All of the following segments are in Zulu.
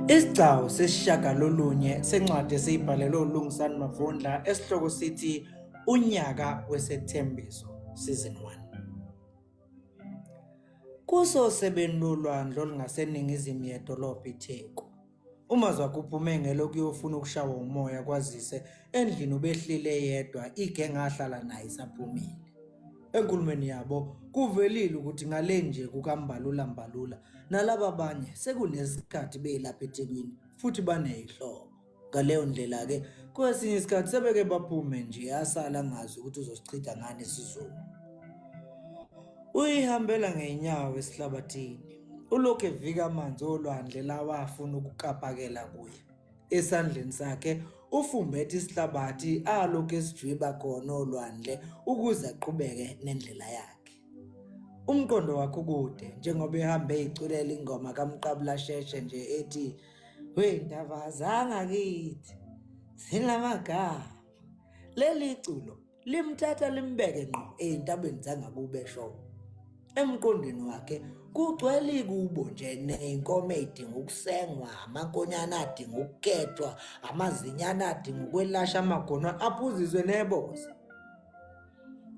Isigcawu sesishiyagalolunye sencwadi esiyibhalelwe uLungisani Mavundla esihloko sithi Unyaka Wesethembiso Season 1. Kusosebeni lolwandle olungaseningizimu yedolobha iTheku. UMazwakhe uphume ngelokuyofuna ukushawa umoya kwazise endlini ubehlile yedwa igenge ahlala naye isaphumile. Enkulumweni yabo kuvelile ukuthi ngale nje kukaMbalula Mbalula nalaba abanye sekunesikhathi belapha eThekwini futhi baneyihlobo. Ngaleyo ndlela-ke kwesinye isikhathi sebeke baphume nje asale angazi ukuthi uzosichitha ngani isizungu. Uyihambela ngey'nyawo esihlabathini. Ulokhu evika amanzi olwandle lawa afuna ukukapakela kuye. Esandleni sakhe ufumbethe isihlabathi alokhu esijwiba khona olwandle ukuze aqhubeke nendlela yakhe. Umqondo wakhe ukude njengoba ehamba eyiculela ingoma kaMqabulasheshe nje ethi Wey'ndaba zangakithi zinamagama. Leli culo limthatha limbeke ngqo ey'ntabeni zangakubo eshowe. Emqondweni wakhe kugcwele ikubo nje ney'nkomo ey'dinga ukusengwa, amankonyane adinga ukukhethwa, amazinyane adinga ukwelasha amagonwa aphuziswe neboza.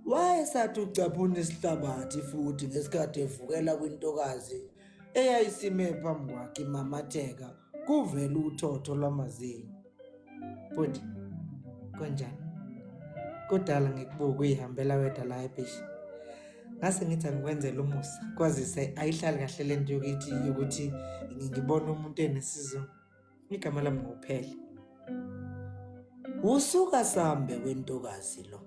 Wayesathi ucaphuna isihlabathi futhi ngesikhathi evukela kwintokazi eyayisime phambi kwakhe imamatheka kuvela uthotho lwamazinyo. Bhuti, kunjani? Kudala ngikubuka uyihambela wedwa la ebhishi. Ngase ngithi angikwenzele umusa kwazise ayihlali kahle le nto yokuthi yokuthi ngibone umuntu enesizungu. Igama lami nguphele. Usuka sambe wentokazi lo.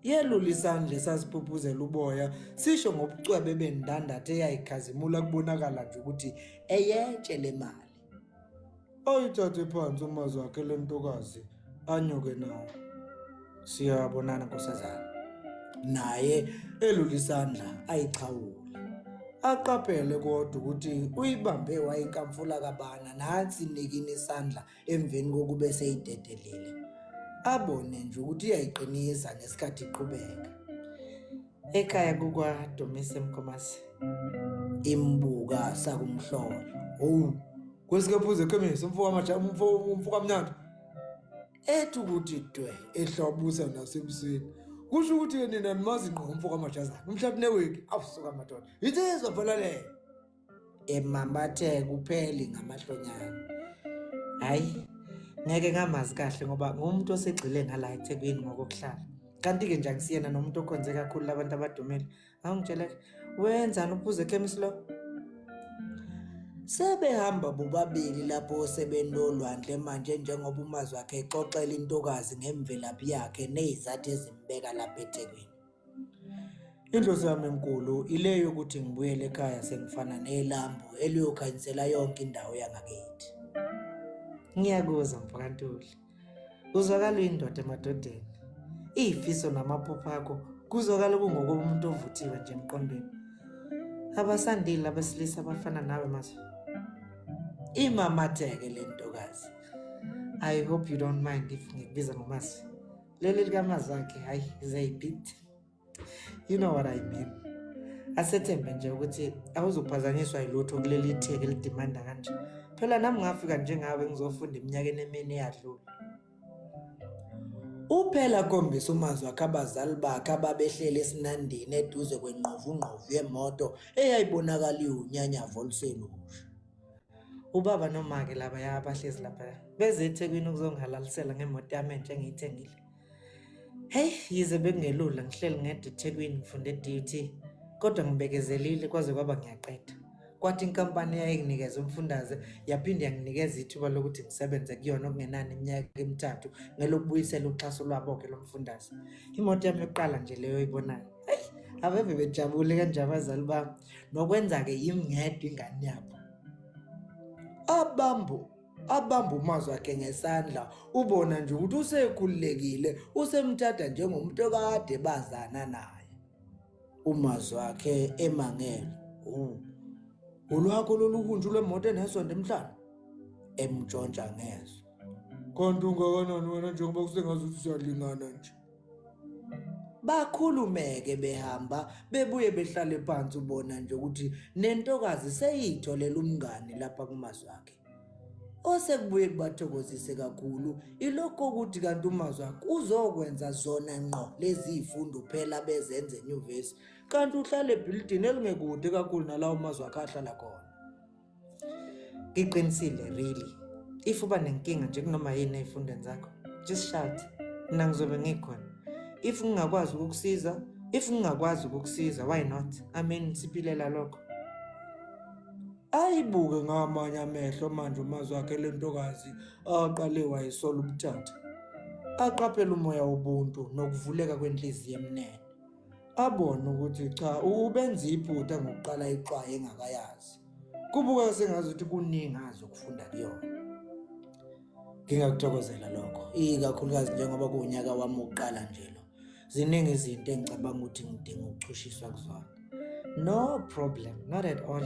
Yelula isandla esasiphuphuzela uboya sisho ngobucwebe bendandatho eyayikhazimula kubonakala nje ukuthi eyetshe le mali. Ayithathe phansi umazwi akhe le ntokazi anyuke nayo. Siyabonana nkosazana. Naye elula isandla ayixhawule. Aqaphele kodwa ukuthi uyibambe wayinkamfula kabana nansi inikini isandla emveni kokube seyidedelile. Abone nje ukuthi iyayiqinisa ngesikhathi iqhubeka. Ekhaya kukwaDumise Mkhomasi. Imbuka sakumhlola. Owu, kwesike phuze ekhemisi umfo wamaja umfo umfo kamnandi. Ethi ukuthi dwe ehlobusa nasebusweni. Kusho ukuthi ke nina nimazi ngqo umfo kamajazana. Umhlathi newiki awusuka madoda. Insizwa phela leyo. Emamatheka upheli ngamahlonyana. Hayi ngeke ngamazi kahle ngoba ngumuntu osegxile ngala eThekwini ngokokuhlala. Kanti-ke nje angisiyena nomuntu okhonze kakhulu labantu abadumile. Awungitshela wenzani uphuze ekhemisi lo? Sebehamba bobabili lapho osebeni lolwandle manje njengoba umazwi wakhe exoxela intokazi ngemvelaphi yakhe nezizathu ezimbeka lapha eThekwini. Inhloso yami enkulu ile yokuthi ngibuyele ekhaya sengifana nelambu eliyokhanyisela yonke indawo yangakithi. Ngiyakuzwa mfokaNtuli. Uzwakala uyindoda emadodeni. Izifiso namaphupho akho kuzwakala kungokomuntu ovuthiwe nje emqondweni. Abasandile abesilisa abafana nawe mazwi. Imamatheke le ntokazi. I hope you don't mind if ngikubiza ngomazwi. Leli likamazwi akhe hayi is a bit. You know what I mean. Asethembe nje ukuthi awuzuphazanyiswa yilutho kuleli theki elidimanda kanje. Phela nami ngafika njengawe ngizofunda eminyakeni emine eyadlula. Uphela khombisa umazwi akhe abazali bakhe ababehleli esinandini eduze kwengqovungqovu yemoto eyayibonakala iwunyanyavu oluselusha. Ubaba nomake laba ya abahlezi lapha beze eThekwini ukuzongihalalisela ngemoto yami entsha engiyithengile. Hey, yize bekungelula ngihleli ngedwa eThekwini ngifunde e-DUT kodwa ngibekezelile kwaze kwaba ngiyaqeda. Kwathi inkampani eyayinginikeza umfundaze yaphinde yanginikeza ithuba lokuthi ngisebenze kuyona okungenani iminyaka emithathu ngelokubuyisela uxhaso lwabo-ke lo mfundaze. Imoto yami yokuqala nje leyo oyibonayo. Hey, abeve bejabule kanje abazali bami. Nokwenza-ke yimi ngedwa ingane yabo. Abambu abamba umazwi akhe ngesandla ubona nje ukuthi usekhululekile usemthatha njengomuntu okade bazana naye umazwi akhe emangele wu ulwakho lolu huntshu lwemoto enesondo emhlane emtshontsha ngezwe kanti ungakanani wena njengoba kusengazuthi siyalingana nje Bakhulumeke behamba bebuye behlale phansi ubona nje ukuthi nentokazi seyitholela umngani lapha kumazwi akhe. Osekubuye kubathokozise kakhulu ilokho ukuthi kanti uMazwakhe uzokwenza zona ngqo lezi zifundo phela bezenze enyuvesi kanti uhlala ebhilidini elingekude kakhulu nalawo Mazwakhe ahlala khona. Ngiqinisile really. If uba nenkinga nje kunoma yini ey'fundweni zakho, just shout. Mina ngizobe ngikhona. If ngingakwazi ukukusiza, if ngingakwazi ukukusiza, why not? I mean, siphilela lokho. Ayibuke ngamanye amehlo manje uMazwakhe le ntokazi aqale wayisola ubuthatha. Aqaphele umoya wobuntu nokuvuleka kwenhliziyo emnene. Abone ukuthi cha ubenza iphutha ngokuqala ixwaye engakayazi. Kubuka sengazuthi kuningi azokufunda kuyona. Ngingakuthokozela lokho, ikakhulukazi njengoba kuwunyaka wami wokuqala nje lo. Ziningi izinto engicabanga ukuthi ngidinga ukuchushiswa kuzona. No problem, not at all.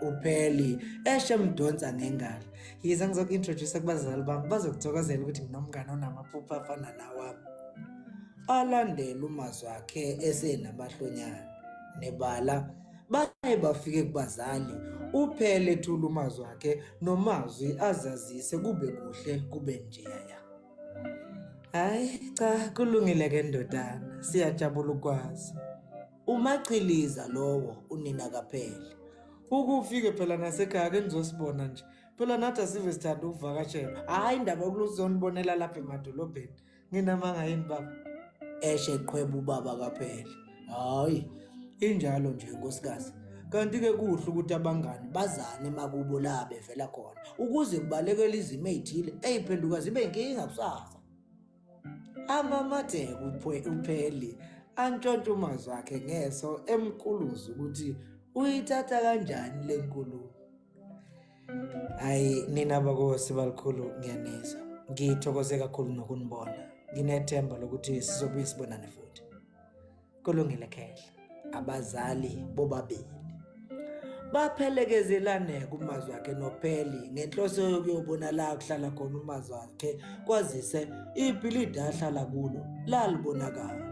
Upheli eshe emdonsa ngengalo. Yize ngizoku-introduce kubazali bami bazokuthokozela ukuthi nginomngane onamaphupho afana nawami. Alandele uMazwakhe esenamahlonyana nebala baye bafike kubazali uphele ethula uMazwakhe nomazwi azazise kube kuhle kube njeya. Hayi cha kulungile ke ndodana siyajabula ukwazi. Umachiliza lowo unina kaphele. Ukufike phela nasekhaya ke nizosibona nje. Phela nathi asive sithanda ukuvakashelwa. Hayi indaba yokuluzonibonela lapha emadolobheni. Nginamanga yini baba? Eshe qhweba ubaba kaphele. Hayi injalo nje nkosikazi. Kanti-ke kuhle ukuthi abangani bazane emakubo la bevela khona ukuze kubalekele izimo ey'thile ey'phenduka zibe inkinga kusasa. Amamatheke uPheli antshontshe umazwi akhe ngeso emkuluza ukuthi uyithatha kanjani le nkulumo. Hayi nina bakosi balikhulu ngiyanizwa. Ngithokoze kakhulu nokunibona. Nginethemba lokuthi sizobuye sibonane futhi. Kulungile khehla. Abazali bobabili baphelekezelane kuMazwakhe noPheli ngenhloso yokuyobona la kuhlala khona uMazwakhe kwazise ibhilidi ahlala kulo lalibonakala.